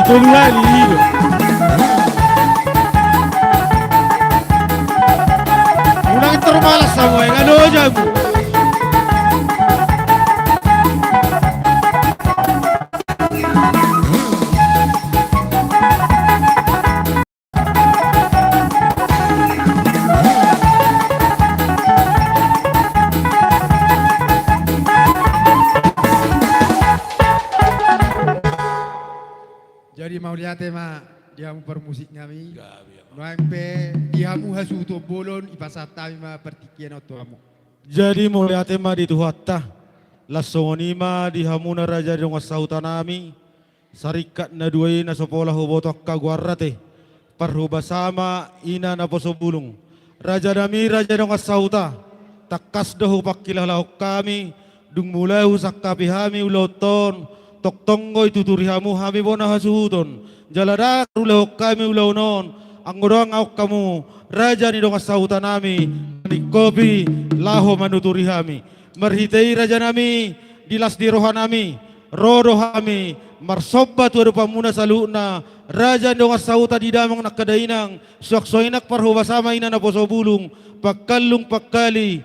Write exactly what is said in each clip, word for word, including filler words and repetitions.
Tolu hali, i do. Unang tor malas hamu, e, nga loja hamu. Jadi mauliate ma di hamu parmusik nami. Gabe, amang. Nuaeng pe di hamu hasuhuton bolon, dipasahat hami ma partingkian on tu hamu. Jadi mauliate ma di Tuhanta. Laos songon i ma di hamuna raja ni dongan sahuta nami. Saringkat na dua i na so pola huboto angka goarna, ate. Parhobasa ma ina naposo bulung. Raja nami, raja ni dongan sahuta. Tangkas do hupangkilalahon hami, dung molo husangkapi hami ulaonta on, tongtong do dituturi hamu hami bona hasuhuton. Jala ndang tarulahon hami ulaon on, anggo ndang adong hamu, raja ni dongan sahuta nami, na ningkopi laho manuturi hami. Marhite i raja nami, di las ni roha nami, ro do hami marsomba tu adopanmuna saluhutna, raja ni dongan sahuta di damang nangkin dainang, suang songon i nang parhobasa ma ina naposo bulung, pangkallung pangkali,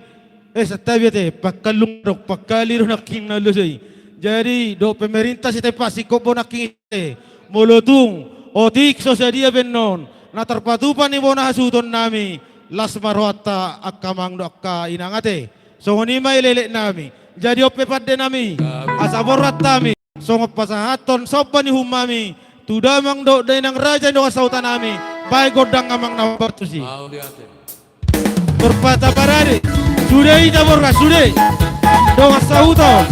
e, santabi ate, pangkallung do pangkali do nangkin na loja i. Jadi dohot pemerintah sitempat singkop do nangkin i, molo tung otik so sadia pe annon na tarpatupa ni bona hasuhuton nami, las ma rohanta angka amang dohot angka inang, ate. Songon i ma elek-elek nami. Jadi on pe pande nami, asa borhat hami songon pasahathon somba ni uhum nami tu damang dohot dainang raja ni dongan sahuta nami, baen gondang amang na martusi. Mauliate. Berpata parade. Sude hita borhat, sude. Dongan sahuta.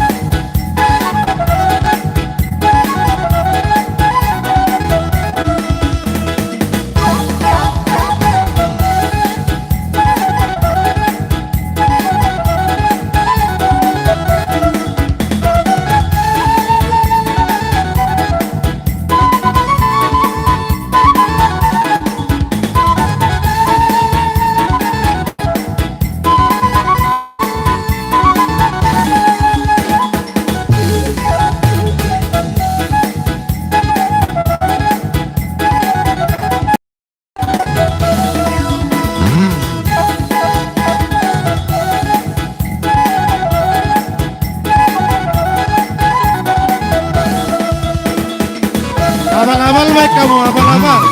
Abal-abal baen hamu, abal-abal.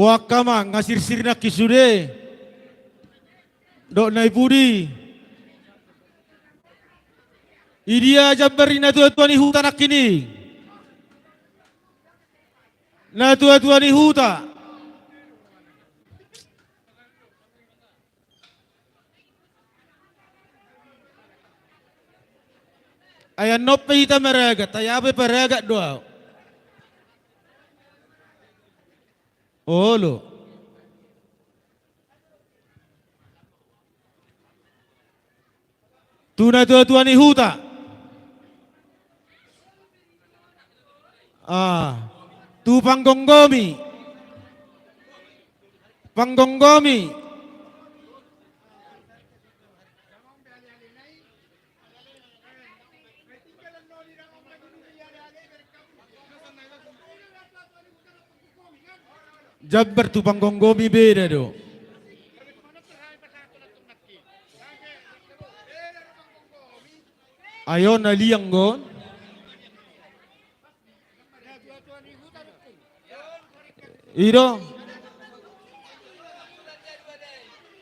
Boan ma, nga sirsir nangkin sude. Dohot na i pudi. Idia jambar ni natuatua ni huta nangkin i? Natuatua ni huta. Ai annon pe hita maragat, ai au pe paragat do au. Olo. Tu natuatua ni huta. Ah. Tu panggomgomi. Panggomgomi. Jambar tu panggomgomi beda do. Ai on na liang on. I do.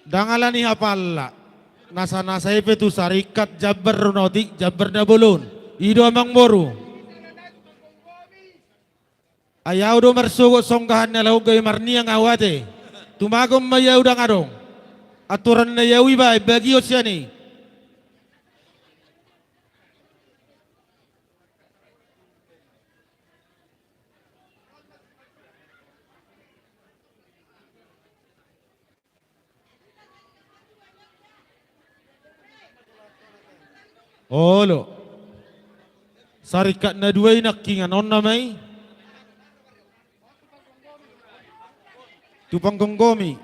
Ndang ala ni hapalla. Nasanasa i pe tu saringkat jambar na otik, jambar na bolon. I do amangboru. Ai au do marsogot songgahan ni ala on gabe marniang au ate. Tumagon ma i au ndang adong. Aturan na i au ibaen bagion sian i. Olo. Saringkat na dua i nangkiningan on nama i. Tu panggomgomi.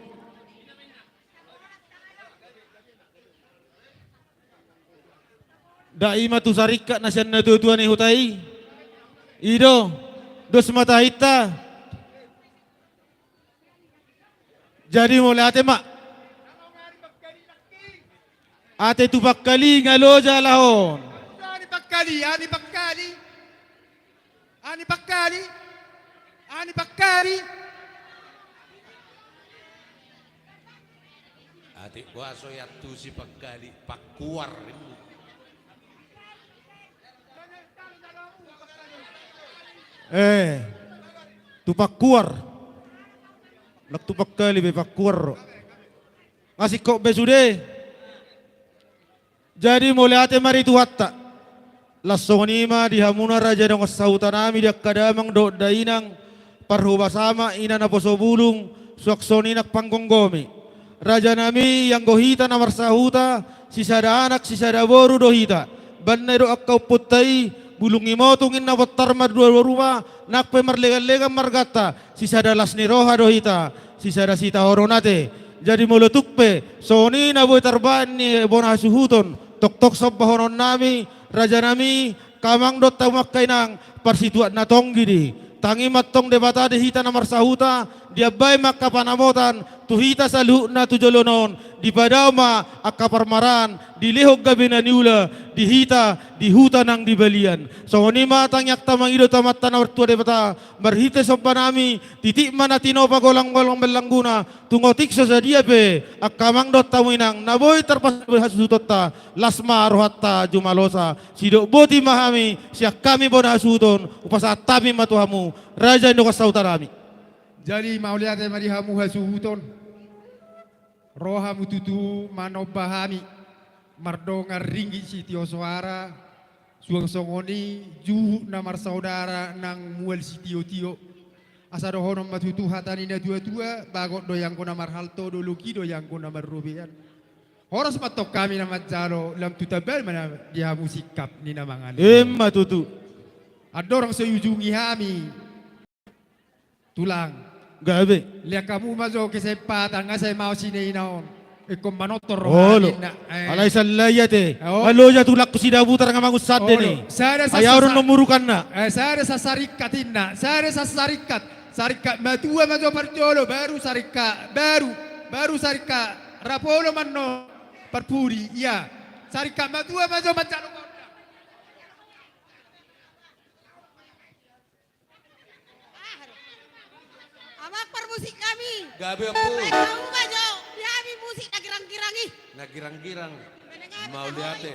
Dang i ma tu saringkat na sian natuatua ni huta i. I do. Dos ma tahinta. Jadi mauliate ma. Ate tu pangkali nga loja lahon. Ani pangkali, ani pangkali. Ani pangkali. Ani pangkali. Ate boasa i antusi pangkali, pangkuar. Eh, tu pangkuar. Nang tu pangkali be pangkuar. Nga singkop be sude. Jadi mauliate ma di Tuhanta. Laos songon i ma di hamuna raja dongan sahutanami, di angka damang dohot dainang, parhobas ama, ina naposo bulung, suang songon i nang panggomgomi. Rajanami, ianggo hita na marsahuta, sisada anak sisada boru do hita. Bahen na i do angka ompunta i, bulung Imotung, inna Bontar, martua Boruma, nang pe marleganlegan marganta, sisada las ni roha do hita, sisada sitaonon ate. Jadi molo tung pe songon i na boi tarbahen ni bona hasuhuton, tongtong sombahononnami, rajanami, angka amang dohot hamu angka inang, parsituak na tonggi do i. Tangi ma antong Debata di hita na marsahuta, diambai ma angka panamotan tu hita saluhutna tu joloan on, dipadao ma angka parmaraan, dilehon gabe na niula di hita di huta nang di balian. Songon i ma tangiangta mangido tu Amanta na martua Debata, marhite sombanami, titik ma na tinopa, golanggolang ballangguna, tung otik so sadia pe angka amang dohot hamu inang na boi tarpasada hasuhutonta, las ma rohanta jumalosa. Sidok boti ma hami sian hami bona hasuhuton, hupasahat hami ma tu hamu raja ni dongan sahutanami. Jadi mauliate ma di hamu hasuhuton. Ro hamu tutu manomba hami, mardongan ringgit sitio soara, suang songon i juhut na marsaudara nang mual sitiotio. Asa dohonon ma tutu hata ni natuatua, bagot do i anggo na marhalto, doloki do i anggo na marrobean. Horas ma antong hami na manjalo, lam tu tambal ma na di hamu singkap ni na mangalehon. Emma tutu. Andorang so iujungi hami, Tulang. Gabe. Lean hamu ma jo kesempatan, nga sai maos i na ina on. Ingkon manortor roha ninna. Olo. Eh. Alai sallai ate. Olo. Nga loja tulangku Sidabutar nga mangunsande ni. Olo. Sada sasa. Ai au do na murukanna. Eh, sada sasa saringkat inna. Sada sasa saringkat. Saringkat matua ma jo parjolo, baru saringkat, baru, baru saringkat rapolo ma annon parpudi, ia. Saringkat matua ma jo manjalo gondang. Amang parmusik. Musik hami. Gabe, Ompu. Ai, hau ma jo di hami musik na girang-girang i. Na girang-girang. Mauliate.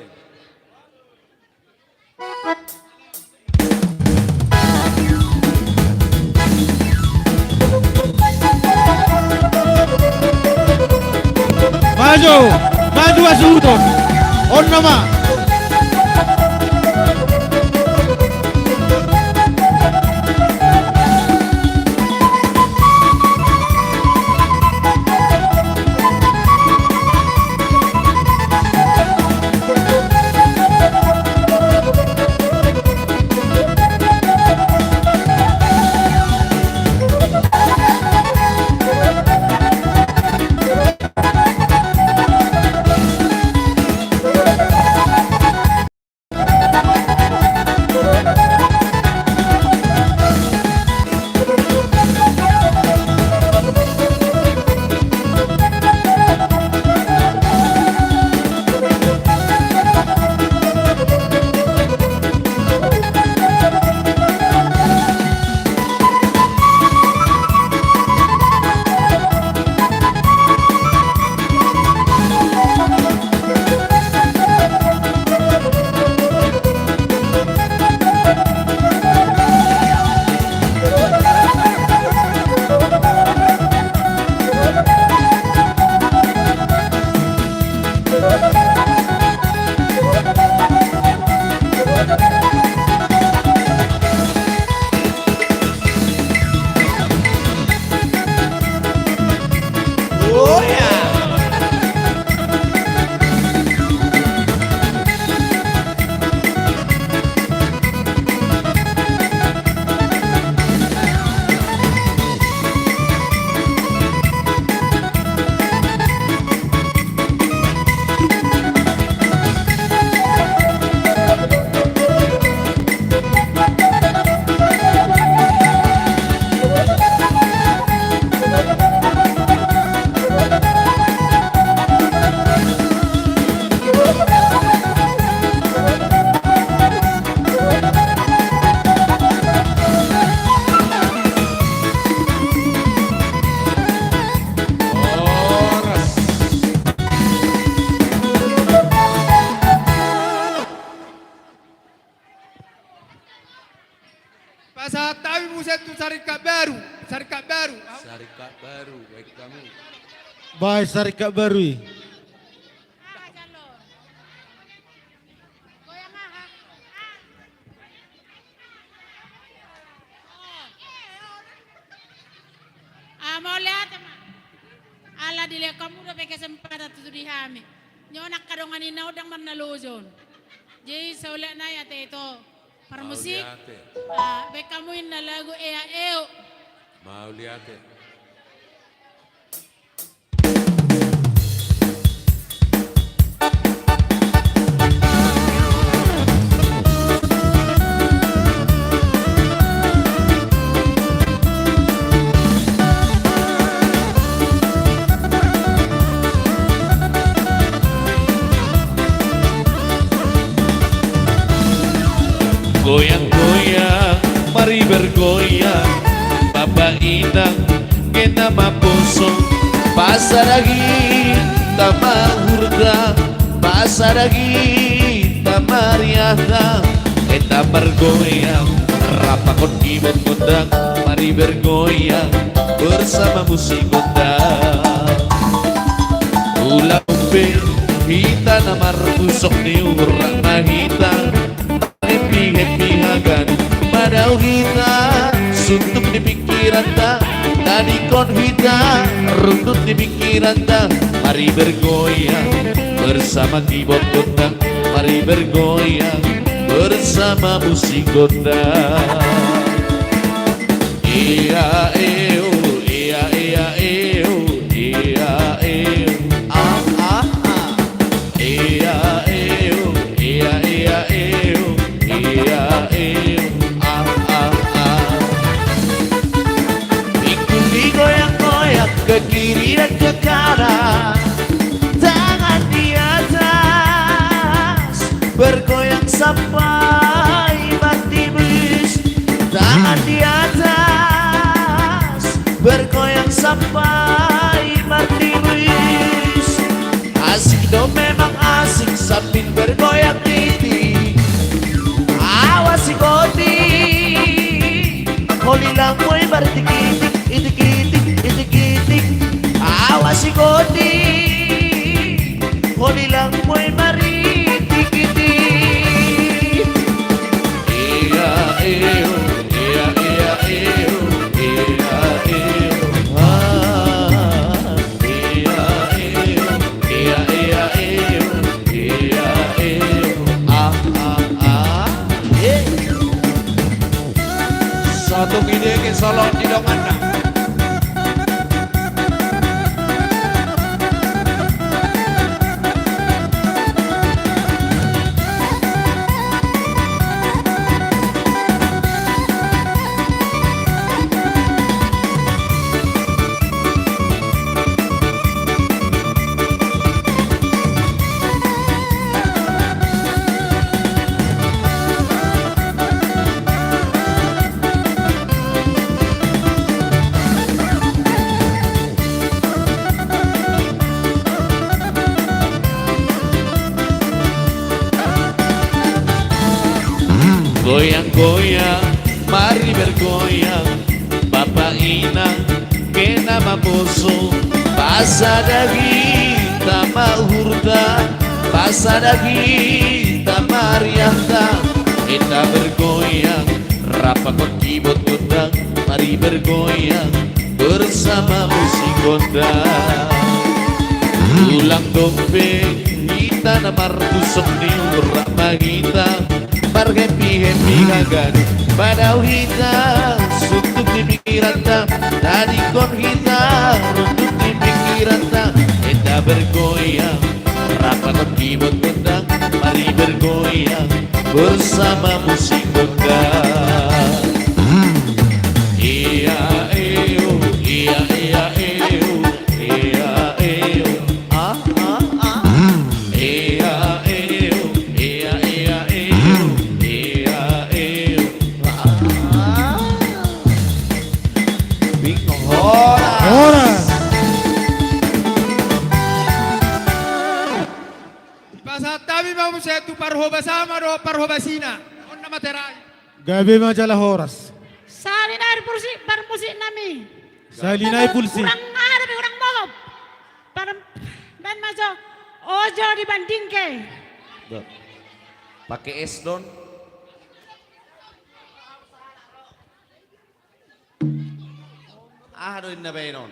Maju, maju hasuhuton. On nama. Pasahat hami muse tu Saringkat Baru, Saringkat Baru. Saringkat Baru, baen hamu. Baen Saringkat Baru i. Ah, mauliate ma. Ala dilehon hamu dope kesempatan tutu di hami. Nyon angka dongan i na ondang marnaloja on. Jadi saulak nai ate ito. Parmusik. Mauliate. Ah, baen hamu inna lagu Ea Eo. Mauliate. Goyang-goyang, mari bergoyang, bapa inang, enda maposo, pasadahon hita ma hurta, pasadahon hita ma riahta, enda margoyang, rap hamu di bot gondang, mari bergoyang, bersama musik gondang. Ula umpe, hita na marpusok ni urat na hita, happy, happy haganup ma dao hita, suntuk ni pingkiranta, tadingkon hita, rundut ni pingkiranta, mari bergoyang, bersama keyboard gondang, mari bergoyang, bersama musik gondang. Ea eo, ea, ea, eo, ea, eo, ah, ah, ah. Ea eo, ea, ea, eo, ea eo, ah, ah, ah. Pinggul digoyang-goyang ke kiri dan ke kanan, tangan di atas, bergoyang sampai mati bis. Tangan di atas, bergoyang sampai martiris. Asik do memang asik sambil bergoyang ini. Awas si Goti, holilang mui martikitik, itikitik, itikitik. Awas si Goti, holilang mui maritikitik. Ia, iu, ia, ia, iu, ia, iu, ah. Ia, iu, ia, ia, iu, ia, iu, ah, ah, ah. Ye. Satung i dengke solot di donganna. Goyang-goyang, mari bergoyang, bapa inang, kena ma poso, pasada hita ma uhurta, pasada hita ma riahta, hita bergoyang, rap pakon kibot gondang, mari bergoyang bersama musik gondang. Ulang dompe hita na martusuk ni urang ma hita, marhappy-happy haganup, padao hita suntuk di pingkiranta, tadingkon hita runtuk di pingkiranta, hita bergoyang, rap pakon kibot gondang, mari bergoyang bersama musik gondang. Ia, iu, ia, ia, iu, ia, iu, ah, ah, ah. Ia, iu, ia, ia, iu, ia, iu, ah, ah. Bingung. Horas. Horas. Pasahat hami ma muse tu parhobas ama dohot parhobasina. On na materai. Gabe ma jala horas. Sahali nai pulsi, parmusik nami. Sahali nai pulsi. Kurang aha dope, kurang mogop. Par-, baen ma jo. Ojo dibandingke. Pake es don. Aha do inna baenon?